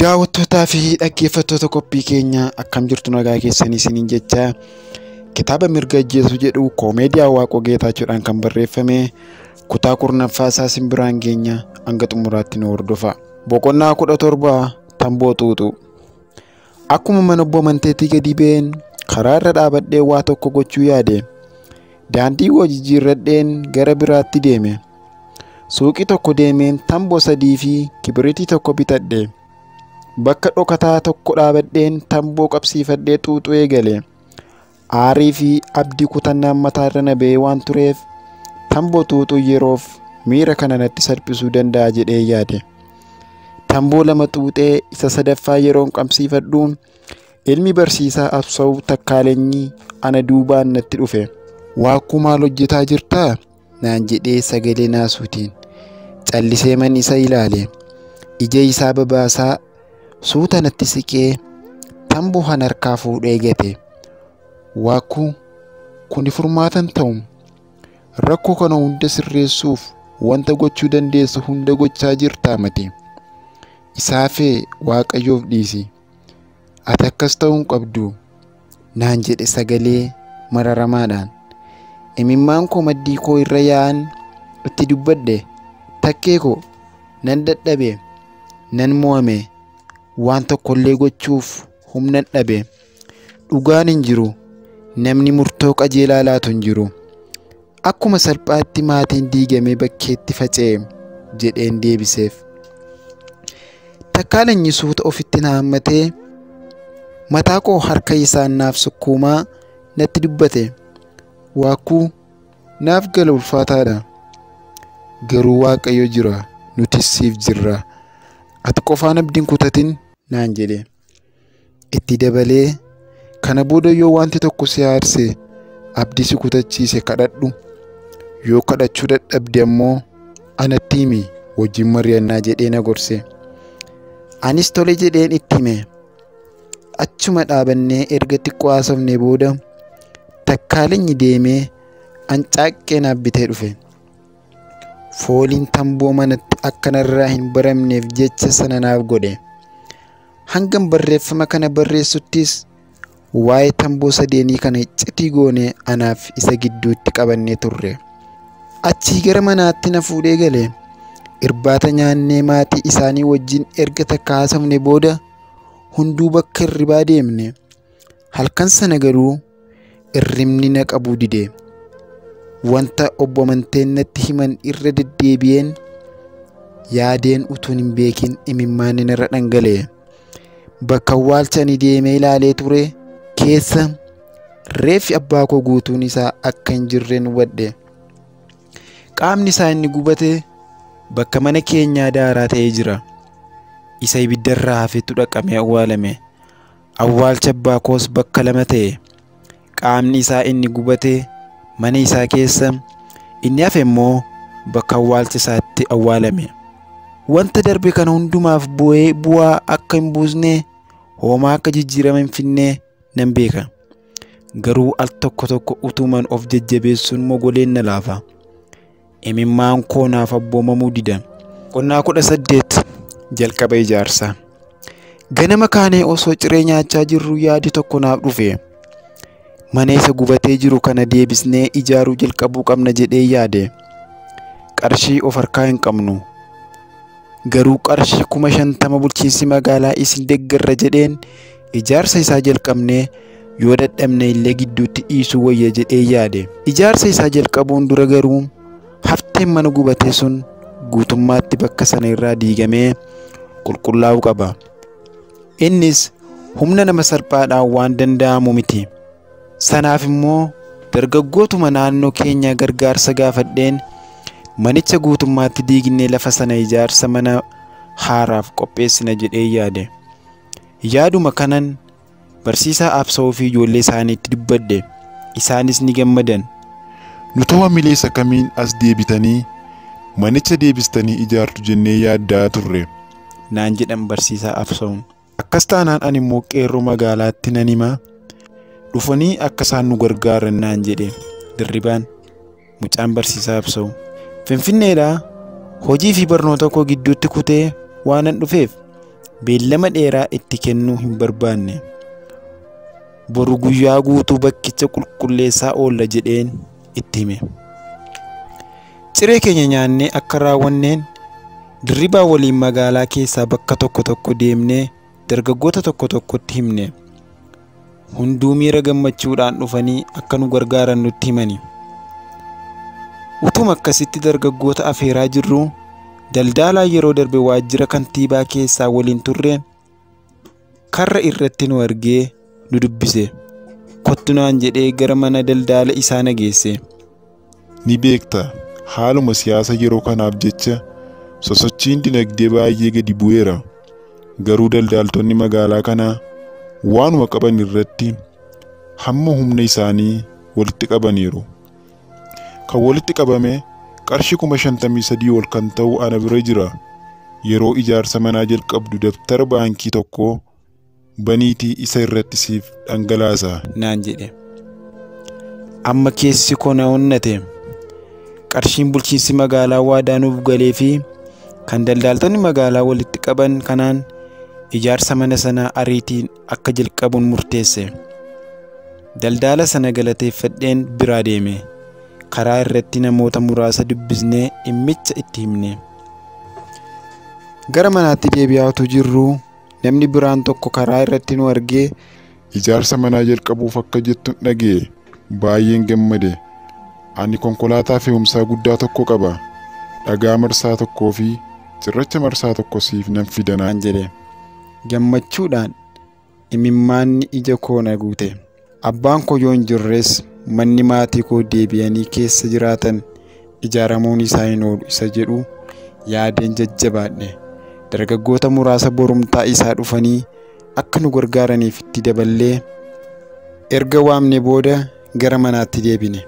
Daawwattootaa fi dhaggeeffattoota qophii keenya, akkam jirtu? Nagaa keessanii isiniin jecha, kitaaba Mirga Ajjeesuu jedhu koomeediyaa Waaqoo Geetaachoodhaan kan barreeffame kutaa 10ffaa isaa simbiraan geenya. Hanga xumuraatti nu hordofa. Boqonnaa 17, Tamboo Xuuxuu. Akkuma mana obbo Amanteetii gadi ba'een karaa irra dhaabadhee waa tokko gochuu yaade. Daandii koo jijjiirradheen gara biraatti deeme. Suuqii tokko deemeen tamboo sadii fi kibiriitii tokko bitadhe. Bakka dhokataa tokko dhaabadheen tamboo qabsiifadhee xuuxuu eegale. Aarii fi abdii kutannaan mataa irra na ba'ee waan tureef, tamboo xuuxuu yeroof miira kana natti salphisuu danda'a jedhee yaade. Tamboo lama xuuxee isa sadaffaa yeroon qabsiifadhu, ilmi barsiisaa Absaw Takkaalenyi ana duubaan natti dhufe. "Waaquu, maal hojjetaa jirtaa?" naan jedhee sagalee naasuutiin. Callisee man isa ilaale. Ija isaa babaasaa suuta natti siqee tamboo han harkaa fuudhee gate. "Waaquu, kuni furmaatan ta'u. Rakkoo kana hunda sirreessuuf wanta gochuu dandeessu hunda gochaa jirtaa mati. Isaafee Waaqayyoof dhiisi. Ati akkas ta'uu hin qabdu," naan jedhe sagalee mararamaadhaan. Imimmaan koo maddii koo irra yaa'an itti dubbadhe. "Takkee koo, nan dadhabe, nan mo'ame, waan tokkollee gochuuf humnan dhabe. Dhugaan hin jiru, namni murtoo qajeelaa laatu hin jiru. Akkuma salphaatti maatiin diigamee bakkeetti faca'e," jedheen deebiseef. Takkaalenyi suuta ofitti na hammatee mataa koo harka isaan naaf sukkuumaa natti dubbate. "Waaquu, naaf gala, ulfaataadha. Garuu Waaqayyo jira, nutis siif jirra. Ati qofaan abdiin kutatin," naan jedhe. Itti dabalee, "Kana booda yoo wanti tokko si aarse, abdii si kutachiise, kadhadhu. Yoo kadhachuu dadhabde ammoo anatti himi, wajjin mari'annaa," jedhee na gorse. Anis tole jedheen itti hime. Achuma dhaabannee erga xiqqoo haasofnee booda Takkaalenyi deemee ancaaqqee naaf bitee dhufe. Fooliin tamboo manatti akka narraa hin baramneef jecha sana naaf godhe. Hangam barreeffama kana barreessuttis waa'ee tamboo sadeenii kana iccitii goonee anaaf isa gidduutti qabannee turre. Achii gara manaatti na fuudhee gale. Irbaata nyaannee maatii isaanii wajjin erga takka haasofne booda hunduu bakka hirribaa deemne. Halkan sana garuu irribni na qabuu dide. Wanta obbo Amanteen natti himan irra deddeebi'een yaadeen utuun hin beekin imimmaan narra dhangala'e. Bakka awwaalcha ani deemee ilaalee ture keessa reeffi abbaa koo guutuun isaa akka hin jirren hubadhe. Qaamni isaa inni gubate bakka mana keenyaa daaraa ta'ee jira. Isa ibiddarraa hafetu dhaqamee awwaalame. Awwaalcha abbaa koos bakka lama ta'e. Qaamni isaa inni gubate mana isaa keessa, inni hafe immoo bakka awwaalcha isaatti awwaalame. Wanta darbe kana hundumaaf bu'ee bu'aa akka hin buusne, homaa akka jijjiirama hin finne nan beeka. Garuu al tokko tokko utuman of jajjabeessuun mogoleen na laafa. Imimmaan koo naaf abboomamuu dida. Boqonnaa 18, Jalqaba Ijaarsaa. Ganama kaanee osoo ciree nyaachaa jirru yaadi tokko naaf dhufe. Mana isa gubatee jiru kana deebisnee ijaaruu jalqabuu qabna jedhee yaade. Qarshii of harkaa hin qabnu. Garuu qarshii 50,000 bulchiinsi magaalaa isin deeggarra jedheen ijaarsa isaa jalqabnee yoo dadhabne illee gidduutti dhiisuu wayya jedhee yaade. Ijaarsa isaa jalqabuun dura garuu hafteen mana gubatee sun guutummaatti bakka sana irraa diigamee qulqullaa'uu qaba. Innis humna nama salphaadhaan waan danda'amu miti. Sanaaf immoo dargaggootuma naannoo keenya gargaarsa gaafadheen manicha guutummaatti diignee lafa sana ijaarsa mana haaraaf qopheessina jedhee yaade. Yaaduma kanan barsiisaa Absa'uu fi ijoollee isaaniitti dubbadhe. Isaanis ni gammadan. "Nu hamileessa kamiin as deebitanii manicha deebistanii ijaartu jennee yaaddaa turre," naan jedhan barsiisaa Absa'uun. "Akkas taanaan ani immoo qeerroo magaalaatti nan himaa, dhufanii akka isaan nu gargaaran," naan jedhe Dirribaan, mucaan barsiisaa Absa'u. Finfinneedhaa hojii fi barnoota koo gidduutti kutee waanan dhufeef Beellama dheeraa itti kennuu hin barbaanne. Boru guyyaa guutuu bakkicha qulqulleessaa oolla jedheen itti hime. Ciree keenya nyaannee akka raawwanneen Dirribaa waliin magaalaa keessaa bakka tokko tokko deemnee dargaggoota tokko tokkotti himne. Hunduu miira gammachuudhaan dhufanii akka nu gargaaran nutti himani. Utuma akkasitti dargaggoota afeeraa jirruu daldaalaa yeroo darbe waajjira kantiibaa keessaa waliin turre karra irratti nu argee nu dubbise. Kottu naan jedhee gara mana daldaala isaa na geesse. Ni beekta, haaluma siyaasa yeroo kanaaf jecha sosochiin dinagdee baay'ee gadi bu'eera. Garuu daldaaltonni magaalaa kanaa waanuma qaban irratti hamma humna isaanii walitti qabaniiru. Kan walitti qabame qarshii 53,000 ol kan ta'u ana bira jira. Yeroo ijaarsa manaa jalqabdu dabtara baankii tokko baniitii isa irratti siif dhangalaasa. Naan jedhe. Amma keessi koo na onnate. Qarshiin bulchiinsi magaalaa waadaa nuuf galee fi kan daldaaltonni magaalaa walitti qaban kanaan ijaarsa mana sanaa ariitiin akka jalqabuun murteesse. Daldaala sana galateeffadheen biraa deeme. Karaa irratti namoota muraasa dubbisnee dhimmicha itti himne. Gara manaatti deebi'aa utuu jirruu namni biraan tokko karaa irratti nu argee Ijaarsa manaa jalqabuuf akka jettu dhaga'e. Baay'een gammade. Ani konkolaataa fe'umsaa guddaa tokko qaba. Dhagaa marsaa tokkoo fi cirracha marsaa tokko siif nan fida naan jedhe. Gammachuudhaan imimmaanni ija koo na guute. Abbaan koo yoo hin jirres manni maatii koo deebi'anii keessa jiraatan ijaaramuun isaa hin oolu isa jedhu yaadeen jajjabaadhe. Dargaggoota muraasa borumtaa isaa dhufanii akka nu gargaaraniif itti daballee erga waamne booda gara manaatti deebine.